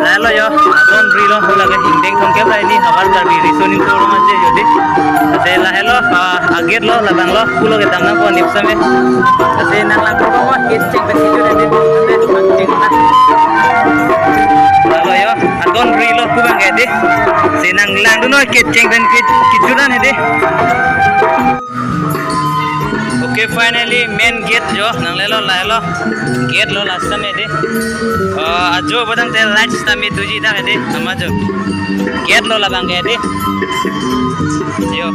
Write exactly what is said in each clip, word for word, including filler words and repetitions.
Lahelo jo, adon ri lo, hu lake hingdeng thomkep ra hini, Havar Karbi Riso Nimso Rong Aje jo dei. Lasi lahelo, ah, agate lo, labang lo, pulo kedam nangpo nipsame. Lasi nang langdun po, gate cheng pen kejut dei, cheng na. Lahelo jo, adon ri lo, hu abang ke dei. Lasi nang langdun lo, gate cheng pen ke-, kejut an dei. Okay, finally main gate jo nanglelo, lahelo. Gate lo last time dei. Oh, ajo bodang te light sitame doji dak dei, ama jo. Gate lo labang ke dei. Jo.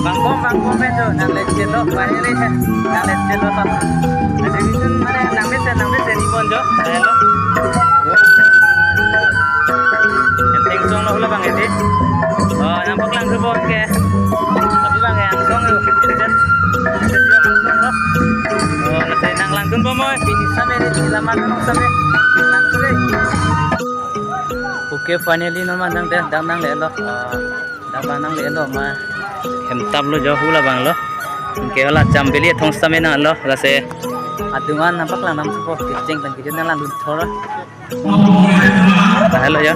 Bang bom, bang bom pen jo, nangle gate lo, finally, nangle gate lo. Nanglitum mane nangmesen, nangmesen ipon jo, lahelo. Hemteng song lo hu labang dei. Oh, nangpaklang thupo ke. Tapi abang ke angsong lo. Jen, jen dia angsong lo. Oh, lasi nang langdun po mo, pini same dei, pini lamar nang same. Nang tu dei. Okay, finally non ma nang dei, dang nanglelo. Ah, dang abang nanglelo ma. Hemtap lo jo, hu labang lo. Anke hala Jambili athong sitame nanglo, lasi adung an nangpaklang nang thupo, kecheng pen kejut nang langdun thor. Lahelo jo.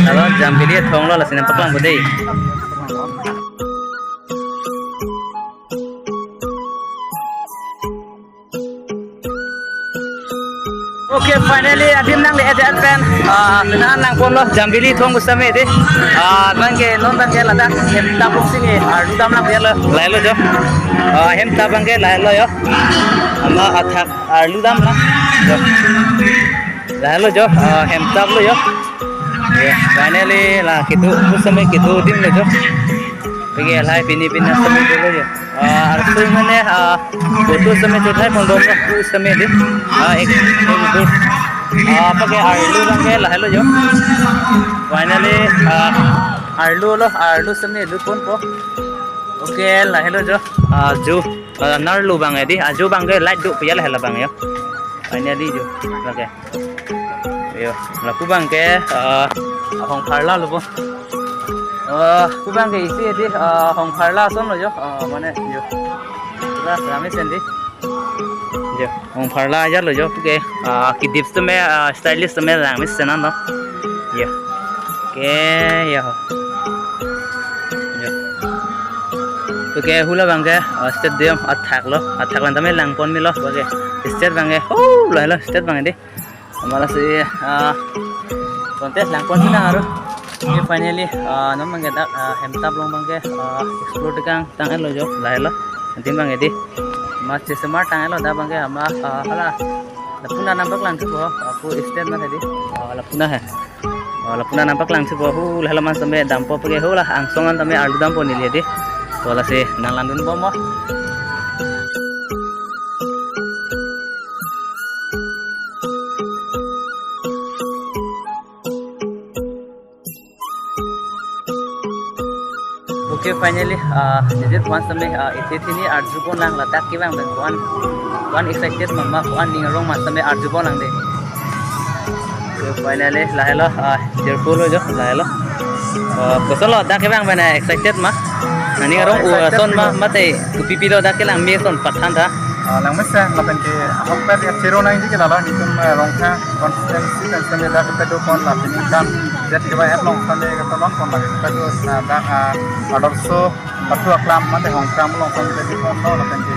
Lahelo Jambili athong lo, lasi nangpaklang po dei. Okay, finally adim nangle-et pen, ah, nang nangpon lo Jambili athong pu sitame dei. Ah, abang ke non abang ke ladak Hemtap along si ne arlu dam lang dia lo, lahelo jo. Ah, Hemtap abang ke lahelo jo. Ama athak arlu dam lang. Jo. Lahelo jo, ah, Hemtap lo jo. Ya, finally la kedo pu sitame kedo adim lo jo. Pagi lahai pini pini sitame dolo jo. Ah, arso mane, ah, photo sitame chothai pon dom lo, pu sitame dei. Ah, ek, ek, dui. Ah, pagi arlu abang ke lahelo jo. Finally, ah, arlu lo, arlu sitame lut ponpo. Okay, lahelo jo. Ah, jo, ah, nar lo abang dei, ah, jo abang ke light do pu ya lahelo abang jo. Finally jo, lake. Yo, lapu abang ke, ah, Hongpharla lo bo. Ah, pu abang ke isi dei, ah, Hongpharla ason lo jo, ah, mane jo. Pura lamesen dei. Jo, Hongpharla ajar lo jo, okay. Ah, kedip sitame, ah, stylish sitame langmesen an lo. Yo. Okay, yo. Yo. Okay, hu labang ke, ah, stadium athak lo, athak lang tame langpon melo, okay. Stage abang ke, oh, lahelo stage abang dei. Ama lasi, ah, kontes langpon si nang aro. Okay, finally, ah, non abang ke dak, ah, Hemtap along abang ke, ah, explore tekang tang-et lo jo, lahelo. Adim abang dei. Ama chesemar tang-et lo dak abang ke ama, ah, hala. Lapu na nangpaklang thupo, ah, pu stage na dei. Ah, lapu na he. Oh, lapu na nangpaklang thupo, hu lahelo man sitame dampo pagi hu la angsong an tame arlu dampo neli dei. To lasi nang langdun po mo. Okay, finally, ah, nejir ko-an sitame, ah, ithi thini arju pon lang ladak kevang pen ko-an, ko-an excited ma ma ko-an ning arong ma sitame arju pon lang dei. So, finally, lahelo, ah, jirpo lo jo, lahelo. Ah, koson lo dak kevang pen, ah, excited ma? Nangning arong, oh, excited ason ma, lo. Mate, kopi pi lo dak kelang me ason pathan tha. Ah, langmesen, lapen ke, ahok pet ya chero nangji ke lalo nitum, eh, Rongkhang constituency, constituency dak kedo pon la pining kan, Z K Y F along sitame kedo lon pon lake kedo, ah, dak, ah, Adarso Pathu Aklam, mate Hongkram along sitame kedo pon lo, lapen ke,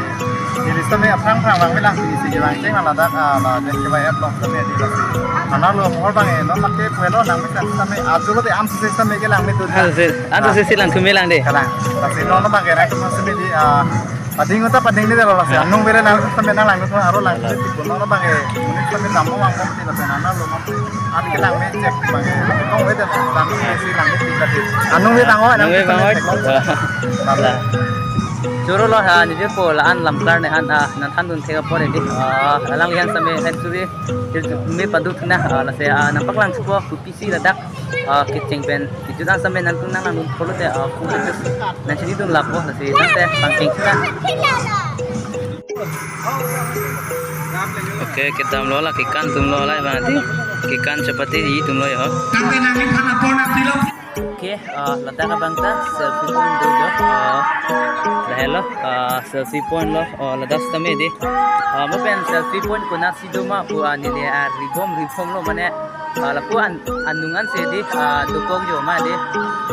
isi sitame aphrang phrang vang bilang, isi kevang cheng ladak, ah, la Z K Y F along sitame di lasi. Ana lo mohor abang e, non mate puelo nangmesen sitame, arju lo dei am sitame kelang me tu. An sitame, an sitame si lang thume lang dei. Kalang, lasi non abang ke nangtum sitame dei, ah, pading uta pading dei lo lasi. Ya. Anung bere nang sitame nang lang tu aro lang tu ti kuno lo abang e. Monit sitame dam lo abang ko ti lo penana lo abang. An kelang me chek abang e. Kong we dam dam si lang ti tadi. Anung we tang o, anung we tang o. Choro lo ha, nejirpo la-an lamklar ne han, ah, nangthandun thek apor dei. Ah, alangliphan sitame han suri, me paduk na, ah, lasi, ah, nangpaklang thupo, kopi si ladak, ah, kecheng pen kejut an sitame nangtum nang langdun pulote, ah, pu kejut nang chinidun lapo, lasi tangte pangcheng si na. Okay, kedam lo la kekan atum lo la abang dei. Kekan chapati ji atum lo jo. Tangte nangliphan apor nangpilo. Okay, ah, ladak abang ta selfie point do jo. Ah, lahelo, ah, selfie point lo, ah, ladak sitame dei. Ah, mo pen selfie point konatsi do ma pu, ah, neli, ah, ribom ribom lo mane, ah, lapu an, anung ansi dei, ah, dokok jo ma dei.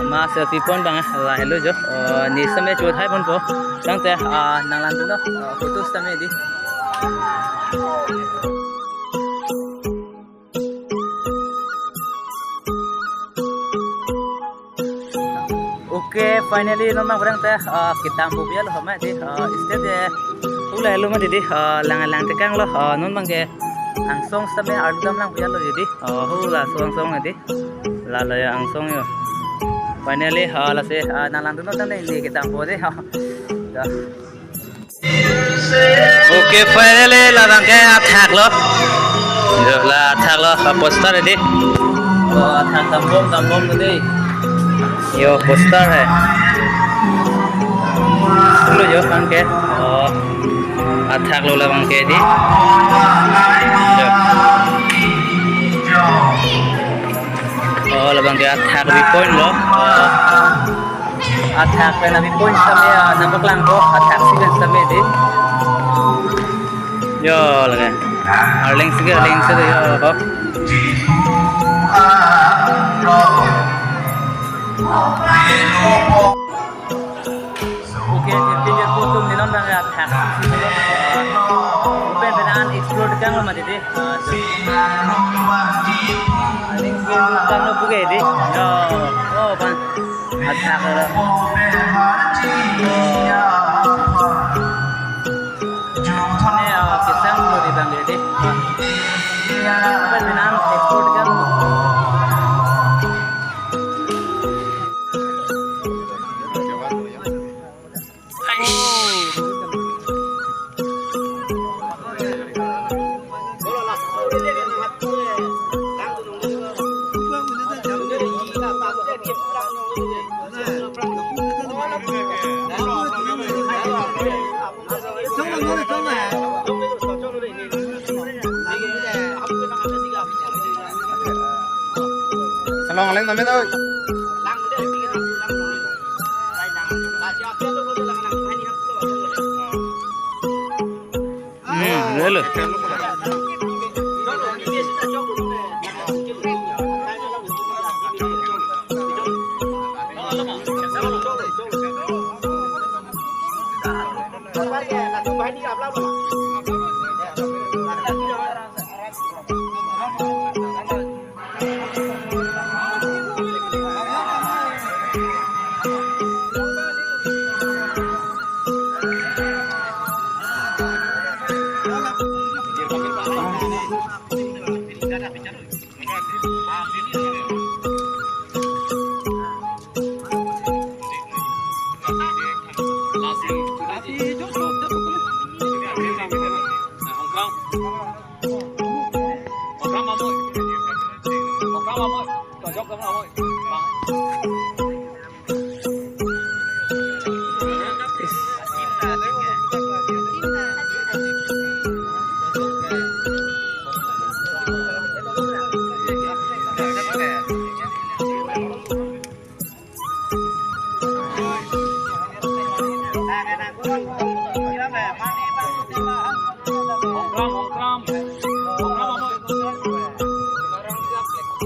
Ma selfie point abang, ah, lahelo jo. Ah, ne sitame chot hai ponpo. Tangte, ah, nanglang dunlo, ah, photo sitame dei. Okay, finally non abang pherangke, ah, kedampo pi alo ma dei, ah, stage dei. Hula helo ma dei dei, ah, lang lang tekang lo, ah, non abangke angsong sitame arlu damlang pi alo dei dei. Ah, hula angsong angsong dei. Lalo ya angsong yo. Finally, ah, lasi, ah, nanglang dunlo tangte ne kedampo dei. Ah. Ya. Okay, finally, labangke athak lo. Yo, la athak lo, a poster dei. Oh, athak dambom, dambom dei. Yo, poster hai. Lo yo, abangke. Oh, athak lo labangke dei. Yo. Oh, labangke athak bi point lo. Oh. Athak pen abi point sitame, ah, nangpaklangpo, athak si pen sitame dei. Yo, lake. Arleng si ke, arleng si dei, yo. Okay, fifteen year old atum ne non abang athak si lo. Pen pen an explore tekang lo ma dei dei. Arleng si ke, tekang lo pu ke dei. Yo, oh, pan. Athak lo. Ne, ah, kesang lo dei abang dei. Pen pen an explore tekang lo. Salong aleng namen oi. Hmm, hello.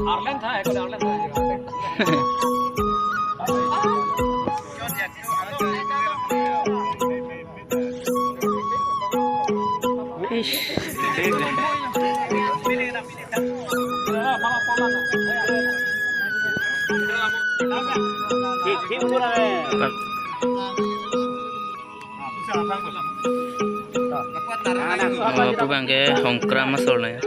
Arleng tha, ekon arleng tha. Ish. Oh, pu abangke Hongkram asor lo ya.